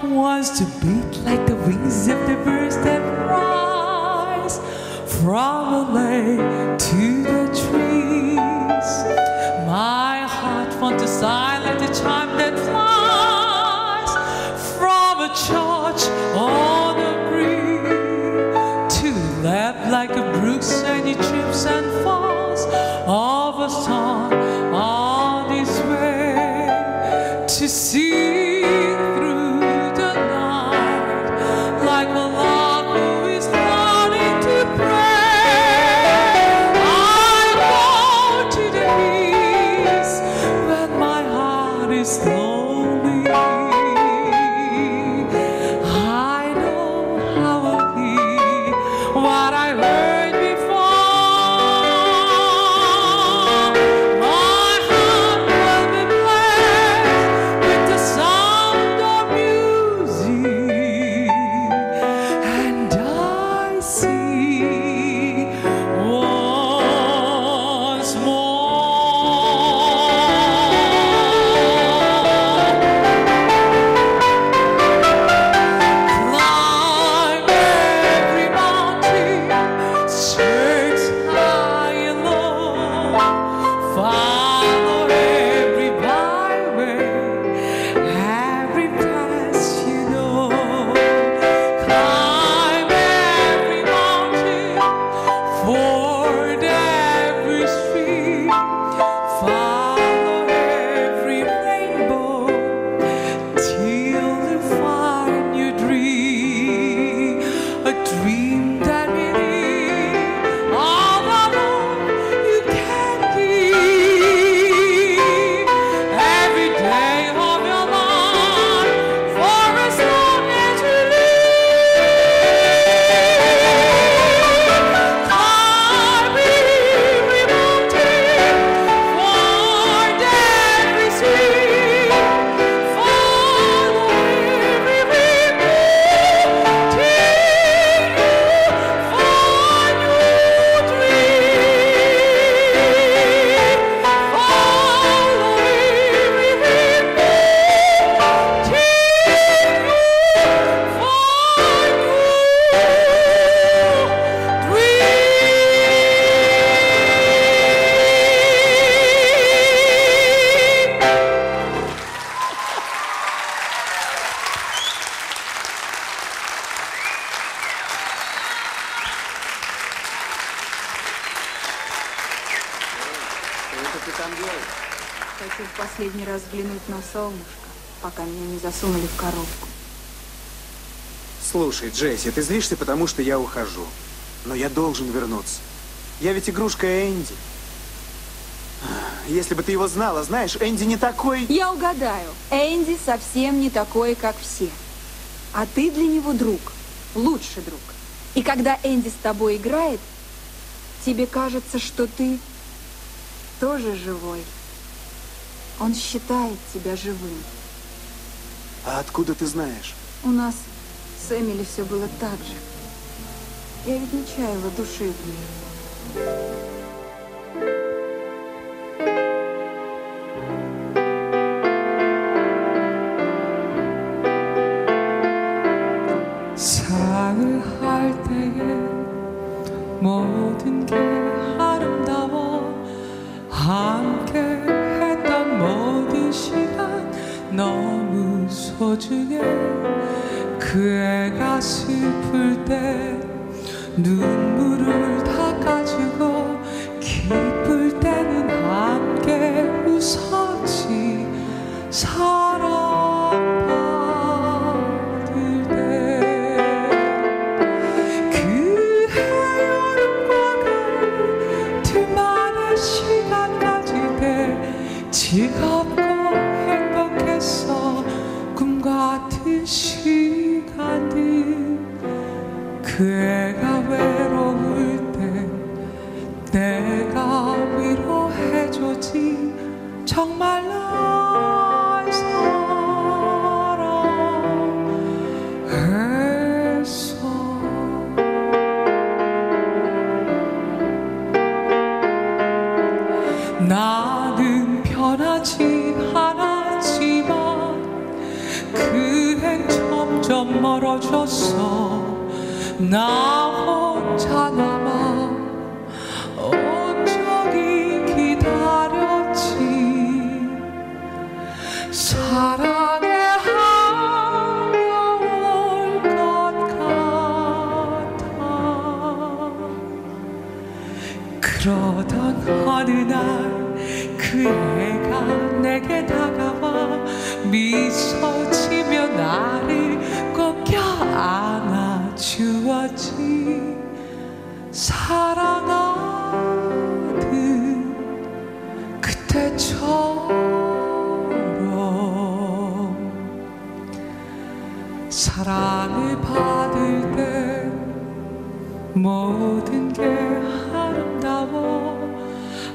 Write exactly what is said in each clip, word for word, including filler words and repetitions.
Wants to beat like the wings of the birds that rise from a lake to the trees. My heart wants to sigh like the chime that flies from a church on a green, to laugh like a brook and it trips and falls of a song on its way, to see through the night like a lark who is learning to pray. I go to the east when my heart is lonely. I know how I feel, what I heard before. My heart will be blessed with the sound of music, and I see once more. Climb every mountain, search high and low, follow every byway, every path you know. Climb every mountain, ford every stream, follow every rainbow, till you find your dream, a dream that really all alone you can be. Every day of your life, for as long as you live, climb every mountain, ford every stream, follow every rainbow, till you find your dream. Follow every rainbow, till you find your dream. Хочу в последний раз взглянуть на солнышко, пока меня не засунули в коробку. Слушай, Джесси, ты злишься, потому что я ухожу. Но я должен вернуться. Я ведь игрушка Энди. Если бы ты его знала, знаешь, Энди не такой... Я угадаю, Энди совсем не такой, как все. А ты для него друг, лучший друг. И когда Энди с тобой играет, тебе кажется, что ты тоже живой. Он считает тебя живым. А откуда ты знаешь? У нас с Эмили все было так же. Я ведь не чаяла души в ней. 사랑을 할 때에 모든 게 아름다워. 함께 했던 모든 시간 너무 소중해. 그 애가 슬플 때 눈물을 닦아주고, 기쁠 때는 함께 웃었지. 사랑받을 때 그 해여름과 가을, 둘만의 시간 가질 때, 즐겁고 행복했어. 꿈 같은 시간들. 그 애가 외로울 때 내가 위로해주지. 정말 날 사랑했어. 나는 변하지 않았지만 그 행복 좀 멀어졌어. 나 혼자 남아. 온 적이 기다렸지. 사랑에 한가올 것 같아. 그러던 어느 날 그 애가 내게 다가와 미소 지며 나를 꼭 껴안아 주었지. 사랑하듯 그때처럼 사랑을 받을 때 모든 게 아름다워.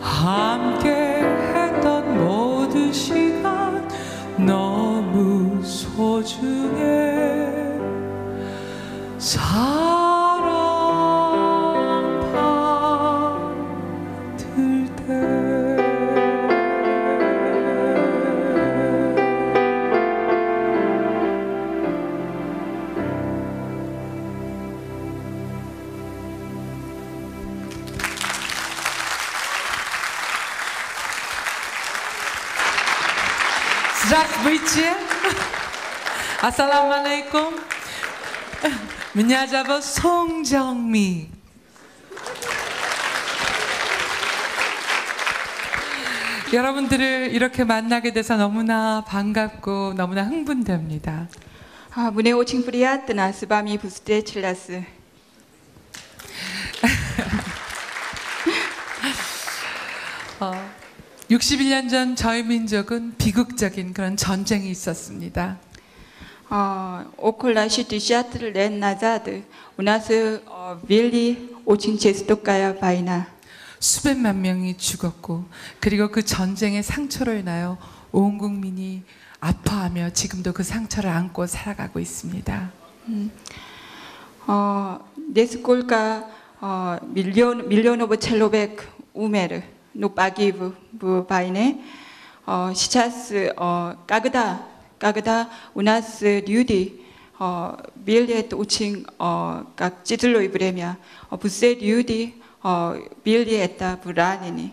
함께 했던 모든 시간 너무 소중해. 사랑받을 때. Здравствуйте. 아살라말레이쿰. Меня зовут Song Jung Mi. 여러분들을 이렇게 만나게 돼서 너무나 반갑고 너무나 흥분됩니다. 아, mne очень приятно с вами встречаться. 어, 육십일 년 전 저희 민족은 비극적인 그런 전쟁이 있었습니다. 어, около шестьдесят лет назад у нас, 어, были очень жестокая война. 수백만 명이 죽었고, 그리고 그 전쟁의 상처로 인하여 온 국민이 아파하며 지금도 그 상처를 안고 살아가고 있습니다. 음. 어, несколько, 어, миллион, миллионов человек умер, ну, погиб в войне. 어, сейчас, 어, когда, когда у нас люди, 어, были это очень, 어, как тяжелое время, 어, все люди, 어, были это в ранении.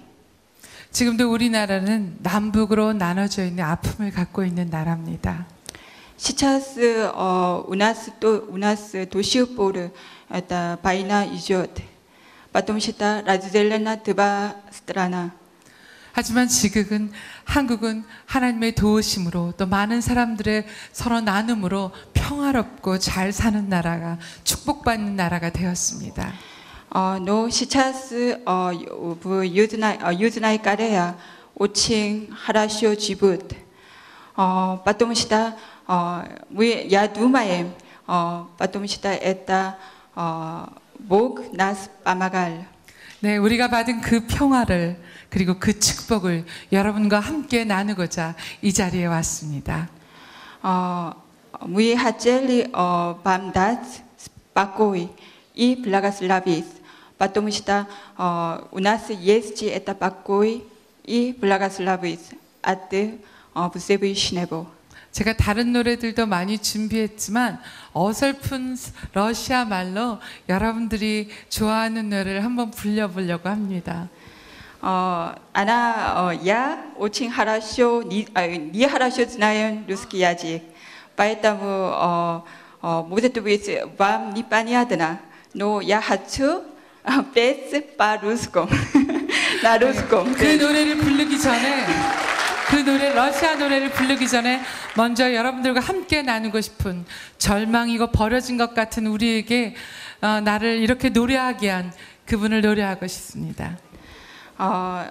지금도 우리나라는 남북으로 나눠져 있는 아픔을 갖고 있는 나라입니다. Сейчас, 어, у нас 또, у нас до сих пор это война идёт, потому что разделена два страна. 하지만 지금은 한국은 하나님의 도우심으로 또 많은 사람들의 서로 나눔으로 평화롭고 잘 사는 나라가, 축복받는 나라가 되었습니다. 어, но сейчас, 어, в Южной, 어, Южной Корее очень хорошо живут. 어, потому что, 어, мы, я думаю, 어, потому что это, 어, Бог нас помогал. 네, 우리가 받은 그 평화를, 그리고 그 축복을 여러분과 함께 나누고자 이 자리에 왔습니다. 어, мы хотели, 어, вам дать покой и благословить, потому что, 어, у нас есть это покой и благословить от, 어, Всевышнего. 제가 다른 노래들도 많이 준비했지만, 어설픈 러시아 말로 여러분들이 좋아하는 노래를 한번 불려보려고 합니다. 어, она, 어, я очень хорошо, не, а, не хорошо знаю русский язык. Поэтому, 어, 어, может быть, вам непонятно, но я хочу, 어, петь по-русски. На русском. 그 노래를 부르기 전에, 그 노래, 러시아 노래를 부르기 전에, 먼저 여러분들과 함께 나누고 싶은, 절망이고 버려진 것 같은 우리에게, 어, 나를 이렇게 노래하게 한 그분을 노래하고 싶습니다. 어,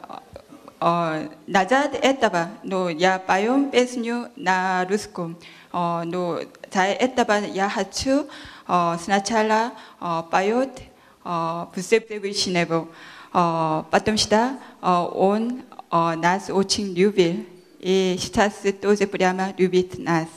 어, назад этого, но я пою песню на русском. 어, но до этого я хочу, 어, сначала, 어, поёт, 어, Всевышнего, 어, потому что, 어, он, 어, нас очень любил и сейчас тоже прямо любит нас.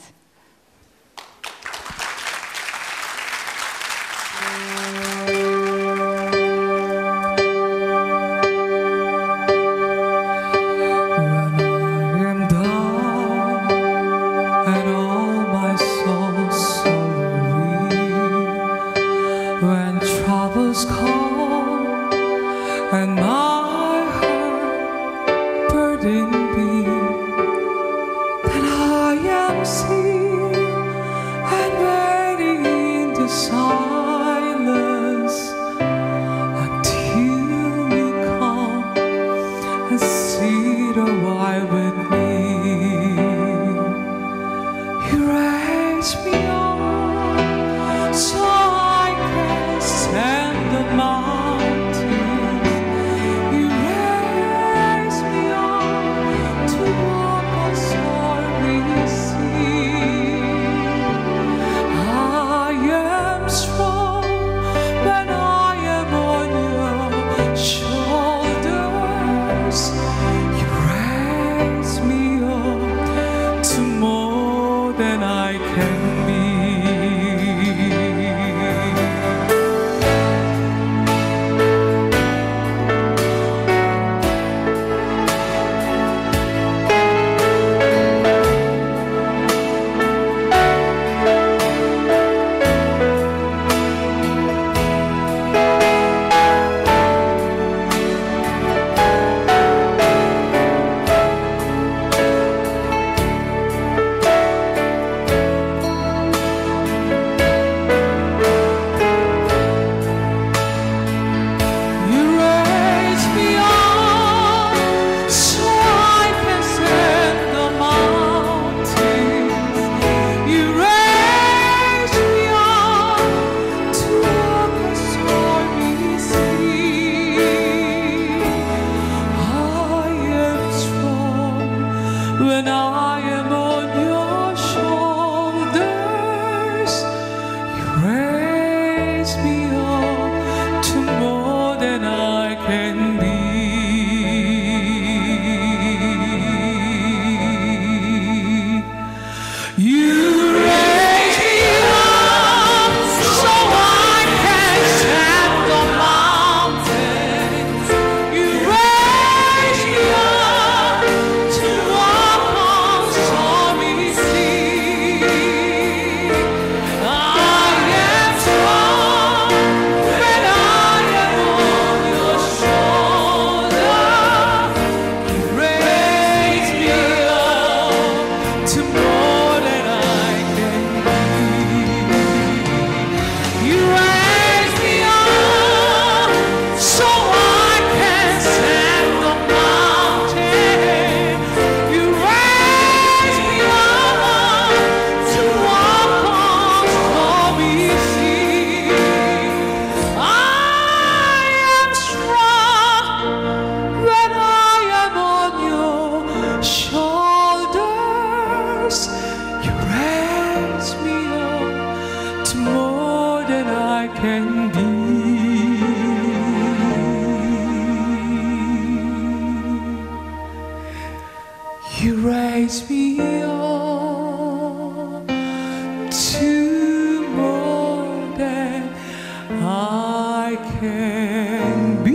can be. You raise me up to more than I can be.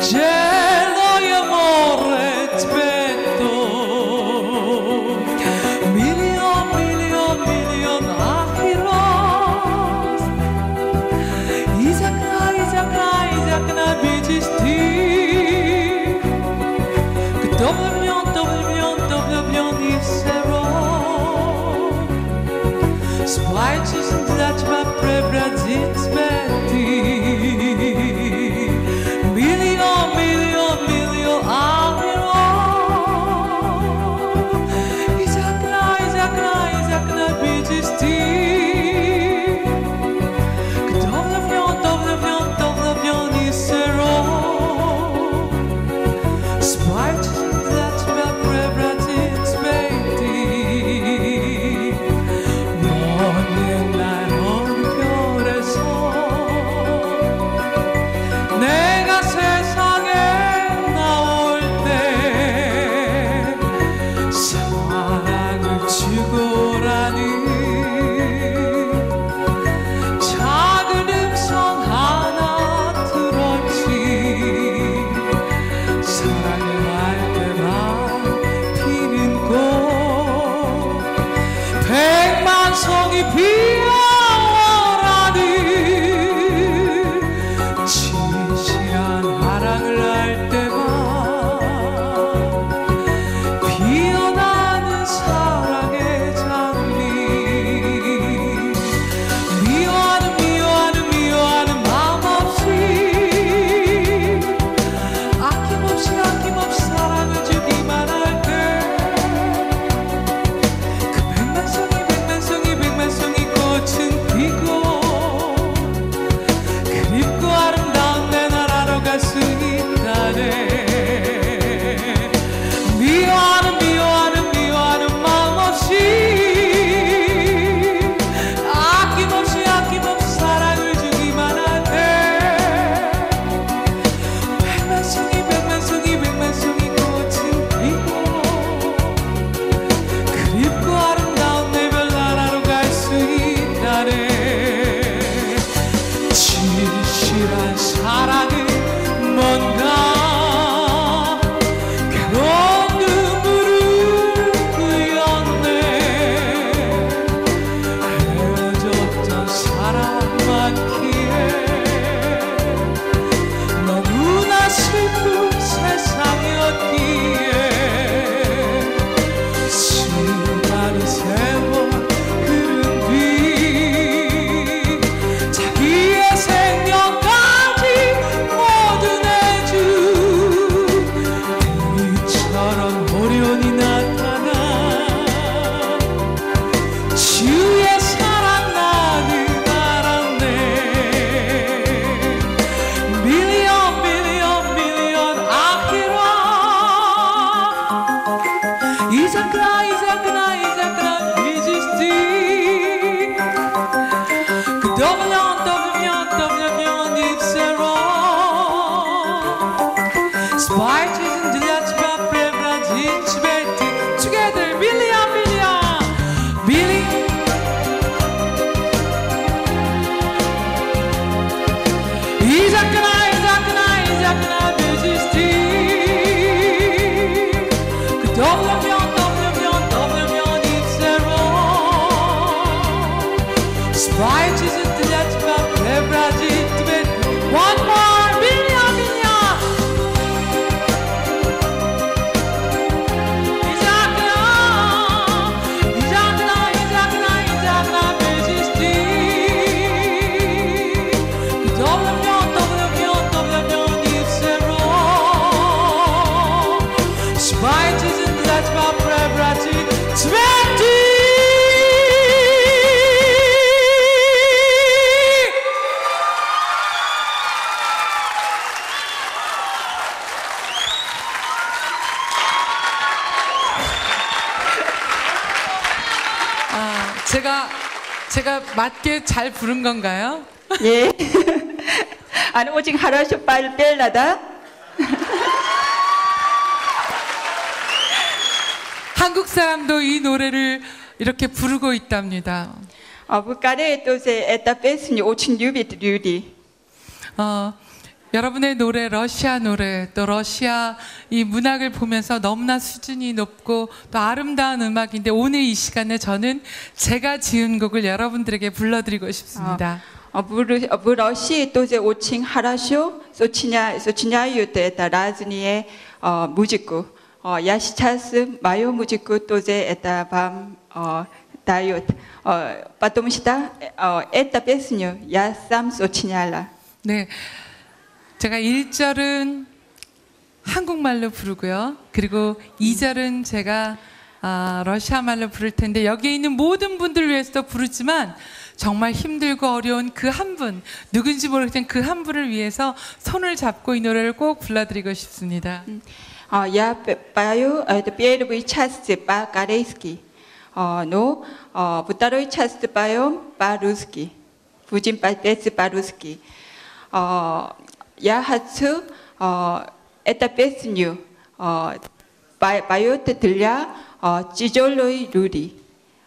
Cielo y amore, ti aspetto. Million, million, million ahiros. Izakna, izakna, izakna bijisti. Kto by miał, to by miał, to by miał nie zero. Spajcie, zaczma prebradzić smeti. Milion, milion, milion ahiros. Izakna, izakna, izakna bijisti. Kto by miał, to by miał, to by miał nie zero. Spajcie, zaczma prebradzić smeti. 내가 세상에 나올 때 사랑을 추구라는 작은 음성 하나 들었지. 사랑을 할 때만 피는 꽃, 백만 송이 피어오라는 진실한 사랑을 할 때만 피어나는 사랑의 장미. 미워하는, 미워하는, 미워하는 마음 없이, 아낌없이, 아낌없이 사랑을 주기만 할 때, 그 백만 송이, 백만 송이, 백만 송이 Vai çeşit dilachba prebraji çveti. Together, Milia, Milia, Mili. Izakna, izakna, izakna, bizisti. Kdovlamion, dovlamion, dovlamion, itsero. Spajtis dilachba prebraji. One more, Milia, Milia. 아, 제가 제가 맞게 잘 부른 건가요? 예. 아니, 오직 하라쇼 빨 뺄라다. 한국 사람도 이 노래를 이렇게 부르고 있답니다. 어, 부까지 또 이제 에따 뺐으니 오직 유비 류리. 어, 여러분의 노래, 러시아 노래, 또 러시아 이 문학을 보면서 너무나 수준이 높고 또 아름다운 음악인데 오늘 이 시간에 저는 제가 지은 곡을 여러분들에게 불러드리고 싶습니다. 어, 어, 부, 어, 부, 러시 또 이제 오칭 하라쇼, 소치냐, 소치냐 요때 에따 라즈니의, 어, 무지꾸, 어, 야 сейчас 마요 무지꾸 또 이제 에따 밤, 어, 다요, 어, потому что, 어, это песню я сам сочиняла. 네. 제가 일 절은 한국말로 부르고요. 그리고 이 절은 제가 아, 러시아 말로 부를 텐데 여기에 있는 모든 분들 위해서도 부르지만 정말 힘들고 어려운 그 한 분, 누군지 모르겠지만 그 한 분을 위해서 손을 잡고 이 노래를 꼭 불러드리고 싶습니다. 음, 어, я п- пою, это первую часть по-корейски. 어, но, 어, вторую часть поем по-русски. Будем по- петь по-русски. 어, я хочу, 어, эту песню, 어, по- поют для, 어, тяжелой люди,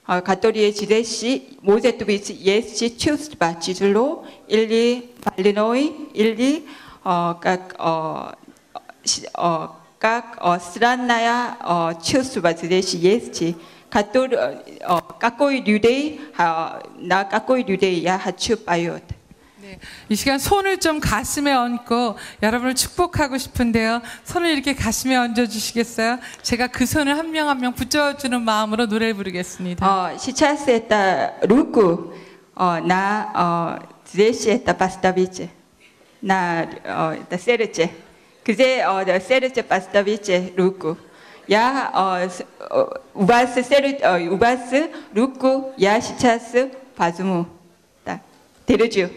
어, которые здесь, может быть, есть чувство тяжело или больной, или, 어, как, 어, 시- 어, как, 어, странное, 어, чувство здесь есть, который, 어, какой людей, 어, на какой людей я хочу поют. 네, 이 시간 손을 좀 가슴에 얹고 여러분을 축복하고 싶은데요. 손을 이렇게 가슴에 얹어 주시겠어요? 제가 그 손을 한 명 한 명 붙잡아 주는 마음으로 노래를 부르겠습니다. 어, сейчас это руку, 어, на, 어, здесь это поставить. На, 어, это сердце. 그제, 어, сердце поставить руку. Я, 어, с- 어, у вас сердце, 어, у вас руку я сейчас возьму. Так, держу.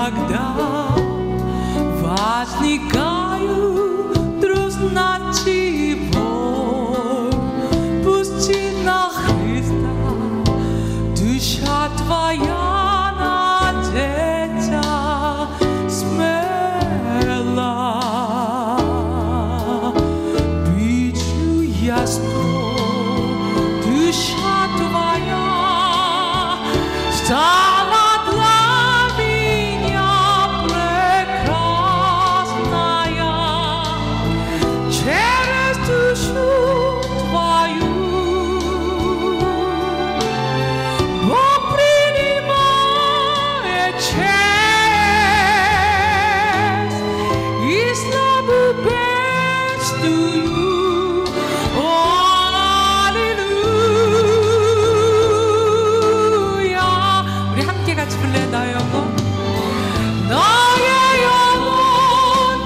Когда возникают трудности, боль, пусти на Христа, душа твоя надета смело. Бичью я сто, душа твоя стала для меня прекрасная через душу твою. Бог принимает честь и славу песню. О, аллилуйя. 우리 함께 같이 불러요. 너의 영혼, 너의 영혼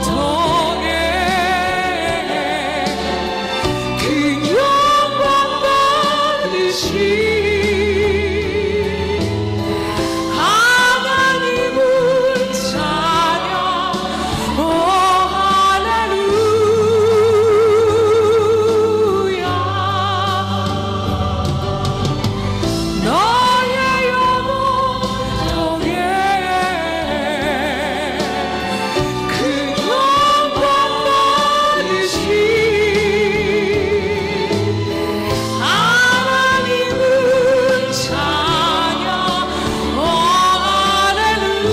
통해 그 영광 받으신 하나님을 찬양. 오, 할렐루야. 너의 영혼 통해 그 영광 받으신 하나님을 찬양. 오, 할렐루야.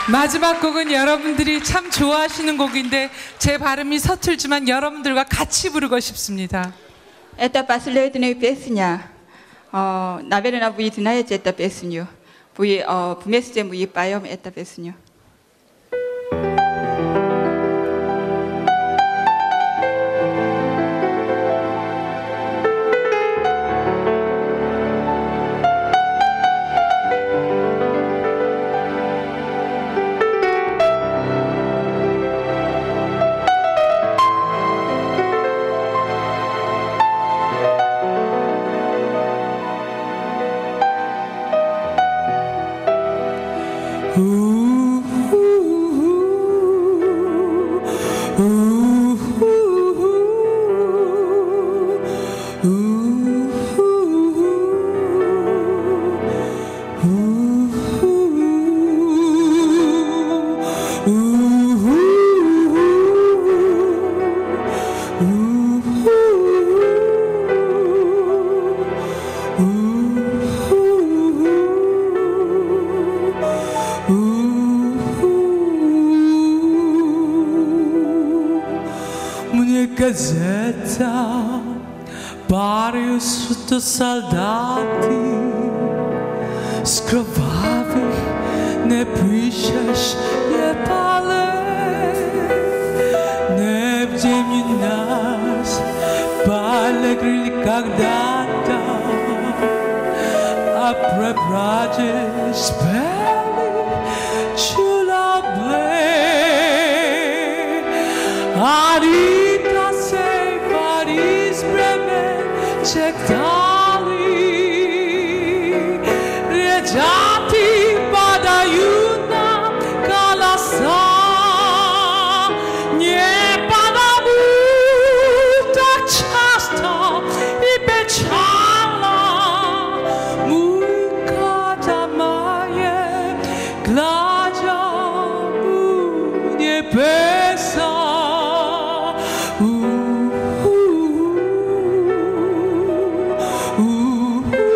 마지막 곡은 여러분들이 참 좋아하시는 곡인데, 제 발음이 서툴지만 여러분들과 같이 부르고 싶습니다. Esta pasileutne pesuña. Naberena bui tinaye esta pesuño. Bui, bumesite bui payom esta pesuño. Munhecazeta, vários soldati scrovavi ne prišeš je pale, ne vdemninas pale grili kagdata, a prebrađe speli čula ble. Arita se paris breme čektali, ređati padaju na kalasa, nje padavu ta časta i pečala, muka ta maje glađa u njebesa. U, u, u, u, u.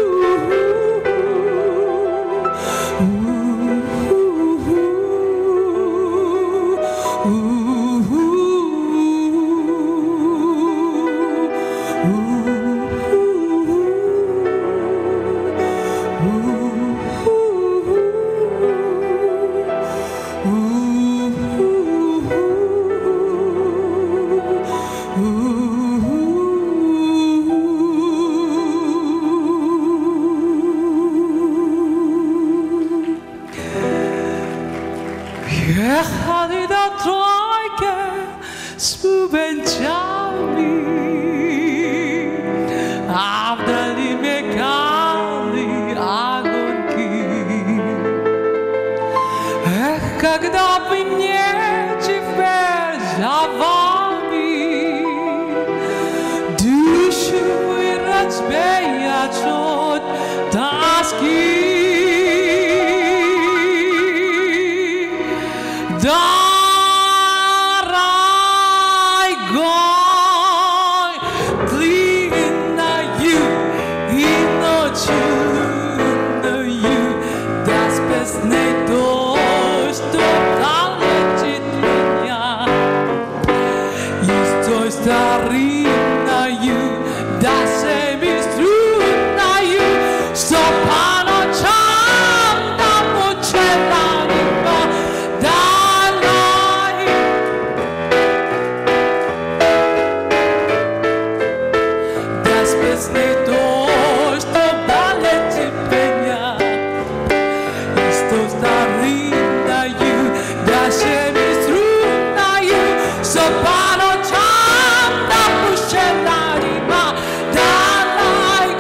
Troike spubenchami, avdali me kali agonki. Эх, когда бы не теперь за вами, душу вы разбей от тоски. Дорогой, длинною и ночью лунною, да спаснет дождь, что калечит меня. И с той старинною, да всеми струнною, что по ночам нам мучила рифма, да лай. Да спаснет дождь, что калечит меня. И с той старинною, да всеми струнною, что по ночам нам мучила рифма, да лай.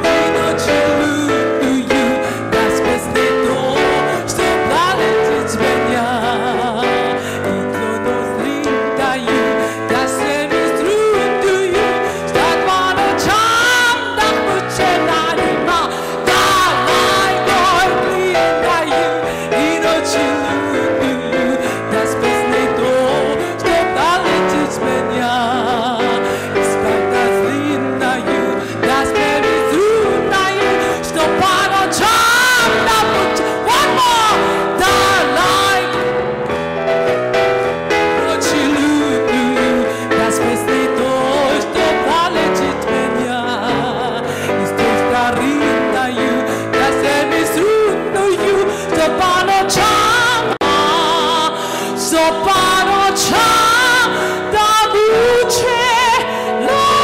И ночью лунною, да спаснет дождь, что калечит меня. И с той старинною, да всеми струнною, что по ночам нам мучила рифма, да лай, ой, длинною, и ночью лунною, да спаснет дождь, что калечит меня. И с той старинною, да всеми струнною, что по ночам нам мучила, one more, да лай. Ночью лунною, да спаснет дождь, что калечит меня. И с той старинною, да всеми струнною, что по ночам, что по ночам, да мучила рифма.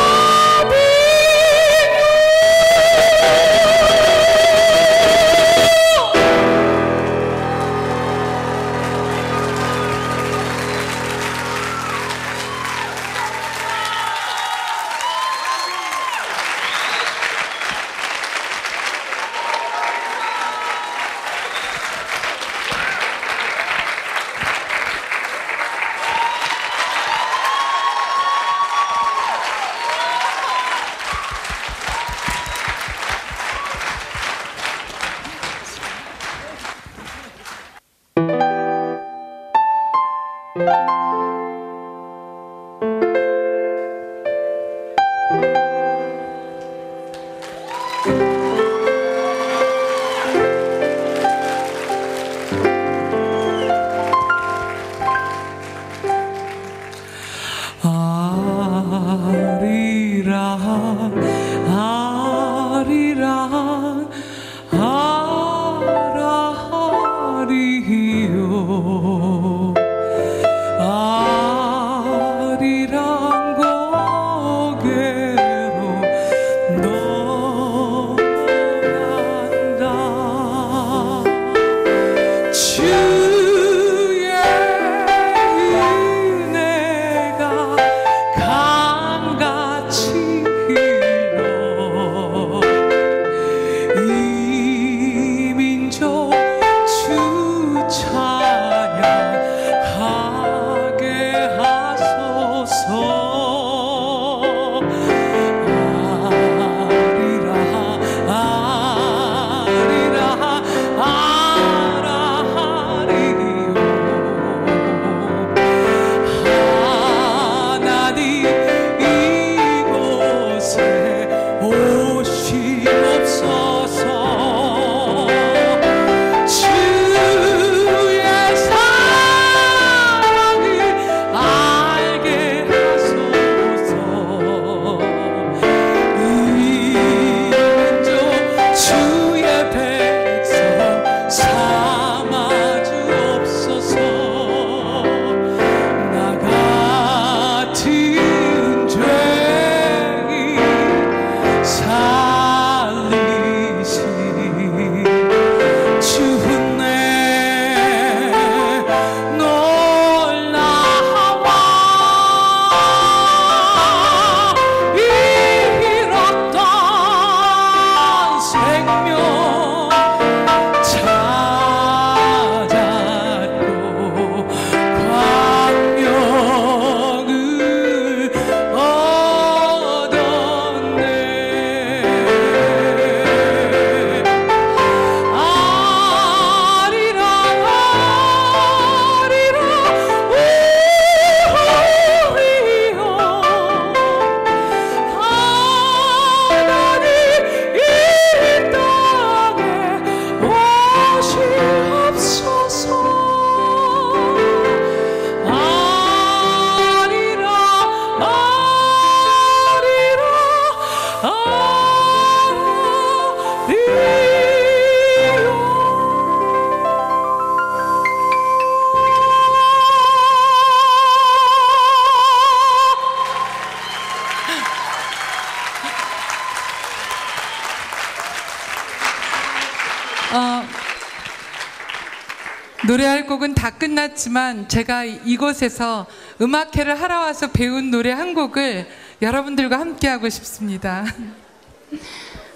Arira, arira, ara, ario. 어, 노래할 곡은 다 끝났지만 제가 이곳에서 음악회를 하러 와서 배운 노래 한 곡을 여러분들과 함께 하고 싶습니다.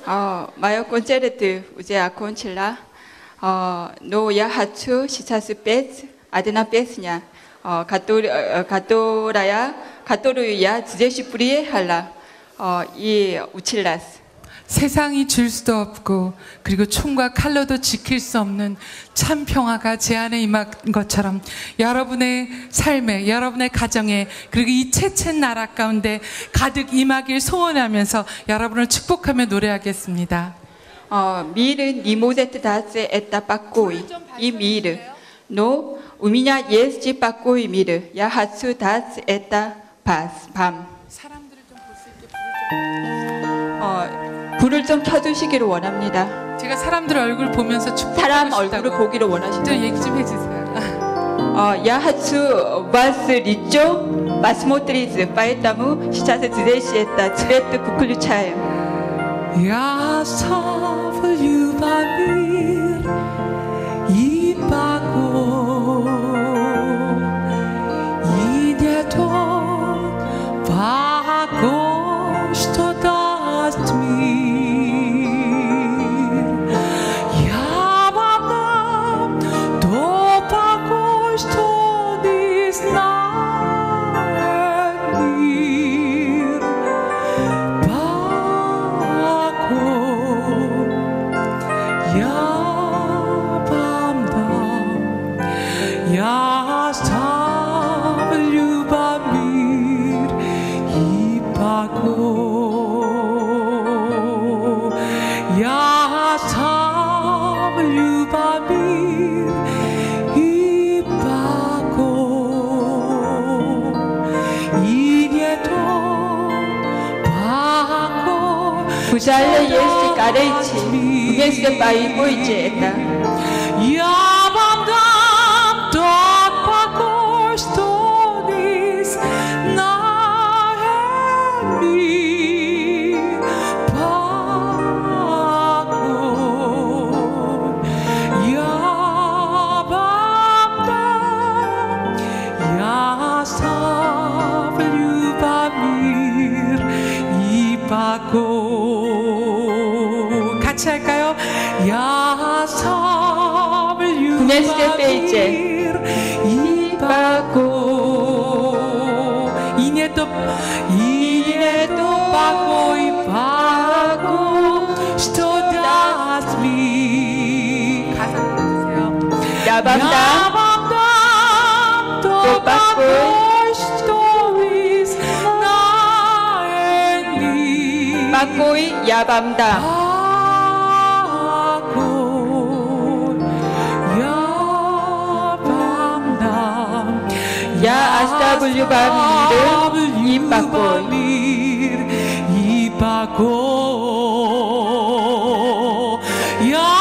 어, mayo kontsértu utsé a kontsila, 어, no ya hatsu sitsasu pét, adena pétnya, 어, kator, 어, katoraya, katoruya, tsuzeshi purie hala, 어, 이 우칠라스. 세상이 줄 수도 없고 그리고 총과 칼로도 지킬 수 없는 참 평화가 제 안에 임한 것처럼 여러분의 삶에, 여러분의 가정에, 그리고 이 체chen 나라 가운데 가득 임하길 소원하면서 여러분을 축복하며 노래하겠습니다. 어, mir은 nimozet tatse eta pakoi, 이 mir. No, uminya yeschi pakoi mir, ya hatsu tatse eta pas, pam. 사람들을 좀 볼 수 있게 어, 불을 좀 켜주시기를 원합니다. 제가 사람들 얼굴 보면서 축복하고 사람 싶다고. 얼굴을 보기를 원하시는 좀 얘기 좀 해주세요. 어, ya hatsu vas richo, vas motriz, paetamu, sitsasu tsuzeshi eta, tsvet kukulchaem. Ya sav ljubav mir i pako, i djeto pako što dat mir. Ja vam dam to pako što nisam mir. Pako, ja vam dam, ja sav ljubav mir i pako. Ja sav ljubav mir i pako. I njeto pako. Kuzalle yeschi kareichi, kunyeste pai koiche eta. Ja vam dam to pako što nisam mir. Pako, ja vam dam, ja sav ljubav mir i pako. 같이 할까요? Ja sav ljubav Kunyeste peiche. mir i pako. I njeto, i njeto pako, i pako što dat mir. 가사 불러주세요. Ja vam dam Ja vam dam to pako što nisam mir. pakoi, ja vam dam. Pako, ja vam dam. Ja sav ljubav mir i pako. Mir i pako. Ja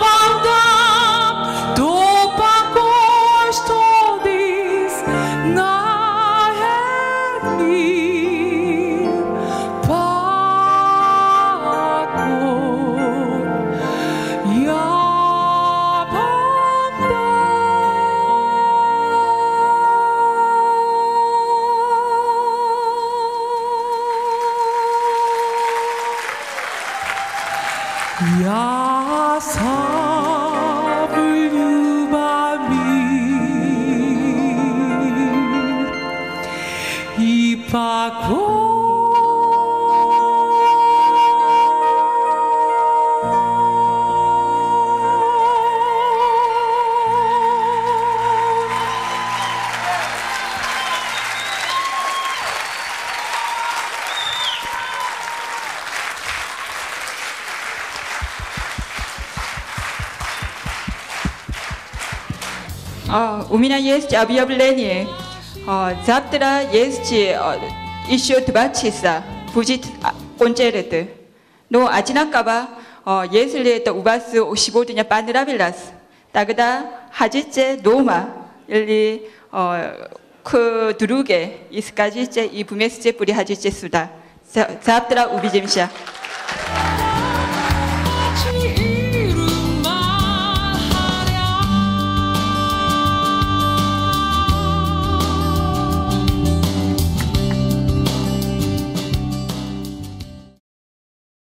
vam dam to pako što nisam mir. Pako, ja vam dam. Ja sav ljubav mir i pako. 어, 우미나 예수지 아비아블레니에, 어, 잡들아 예수지, 어, 이슈 드바치사, 부지, 아, 꼰제르드. 너 아지나까봐, 어, 예술리에 또 우바스 오십오 주년 빠느라빌라스. 따그다 하지째 로마, 일리, 어, 그 두루게 이스까지째 이 부메스제 뿌리 하지째 수다. 자, 잡들아 우비제미시아.